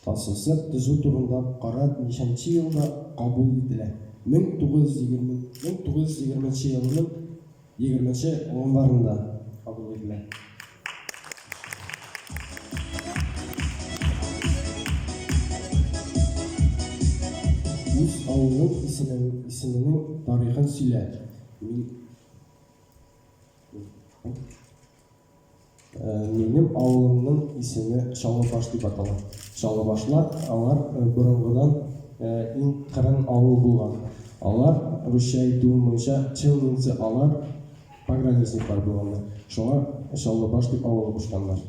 ТАССР төзү турында карар ничәнче елда кабул ителә? 1920 1920 елның 20 гыйнварында кабул ителә. Үз авылың исемен, исеменең тарихын сөйлә. Мин Минем авылымның исеме Чаллыбаш дип атала. Чаллыбашлар алар борынгыдан иң кырын авыл булган. Алар, русча әйтүем буенча, челнинцы, алар пограничниклар булганнар. Шуңа Чаллыбаш дип авылы кушканнар.